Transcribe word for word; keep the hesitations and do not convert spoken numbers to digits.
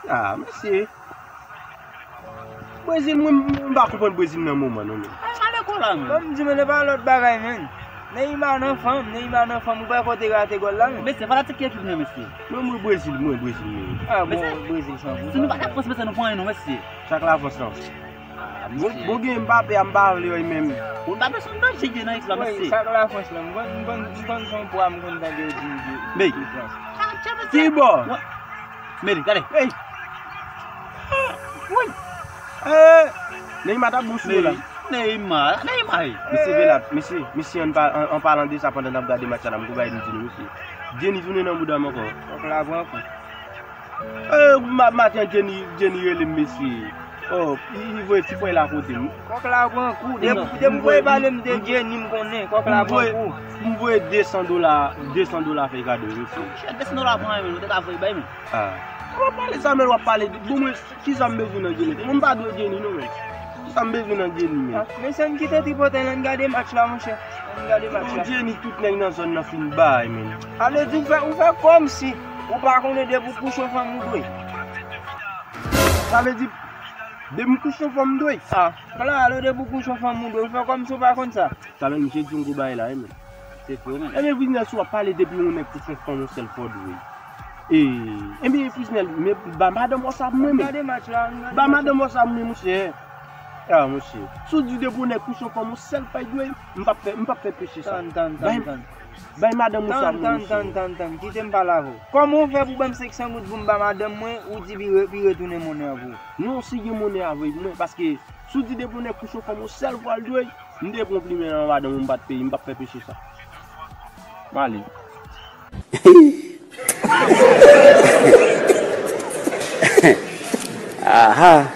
Ah, mesye. Brezil, mwen, mwen pa konprann Brezil nan moman, non, men. Ay, ale kò la, men. Ban m di, men, e pa lòt bagay, men. Neymar nan fanm, Neymar nan fanm, ou pa kote rate gòl la, men. Mesye, fanatik ki ekip nou, mesye? Mwen, mwen Brezil, mwen Brezil, men. Ah, bon, Brezil san pou san. Si nou pa t ap Frans, mesye, nou pran anyen, non, mesye. Chak la Frans lan. Ah, bon, mesye. Bon, gen Mbappé a, m pa vle wè menm. Bon, Mbappé se yon danje nan ekip la, mesye. Wi, sa k Lafrans lan, m konn, m konn, m konn se yon pwa m konn tande yo di, di, men, di Frans. Ki bò? Meli, gade. Ey! Wi! Eh! Neymar t ap bon sou yo la. Neymar, Neymar. Mesye Velat, mesye, mesye, an, an, an palan de sa, pandan n ap gade match la, m gon bagay m di nou, mesye. Jenny tounen nan bouda m ankò. Kòk la pran kou. Eh, ma-, maten Jenny, Jenny rele m, mesye. Oh, li, li voye ti pwèl la kote m. Kòk la pran kou. Depi, depi w voye pale m de Jenny, m konnen. Kòk la pran kou. M voye de san dola, de san dola fè kado, mesye. Chè, de san dola pran, men, ou te ka voye bay, men. Ah. W ap pale sa, men w ap pale de, bon, mwen, kisa m bezwen nan Jenny? Mwen, m pa dwe Jenny, non, men. Kisa m bezwen nan Jenny, men? Ah, mesye, ann kite tripotay la, ann gade match la, monchè. Ann gade match la. Jenny, tout nèg nan zòn nan fin bay, men. Sa vle di, ou fè, ou fè kòmsi ou pa konnen depi w kouche yon fanm ou dwe. Sa vle di, depi m kouche yon fanm m dwe? Ah, klaro, depi w kouche yon fanm ou dwe, ou fè kòmsi ou pa konn sa. Sa vle di, misye di yon gwo bagay la, wi, men. Se vre, men. Ebyen, Frisnel, si w ap pale depi yon nèg kouche yon fanm, yon sèl fò dwe. E, ebyen, Frisnel, men ba madanm ou sa pou mwen, men. Gade match la, gade match la. Ba madanm ou sa pou mwen, monchè. Ah, monchè. Si w di depi yon nèg kouche yon fanm, yon sèl fò dwe, m p ap fè, m p ap fè peche sa. Tann, tann, tann, tann. Bay madanm ou sa pou mwen, monchè. Tann, tann, tann, tann. Kite m pale avè w. Kòman w fè pou ban m senk san goud pou m ba madanm mwen, ou di pi re-, pi retounen monnen an pou ou? Non, si gen monnen a voye pou mwen, paske si w di depi yon nèg kouche yon fanm, yon sèl fò l dwe, m te pran plimen nan madanm ou, m pa t peye, m p ap fè peche sa. M ale. Aha.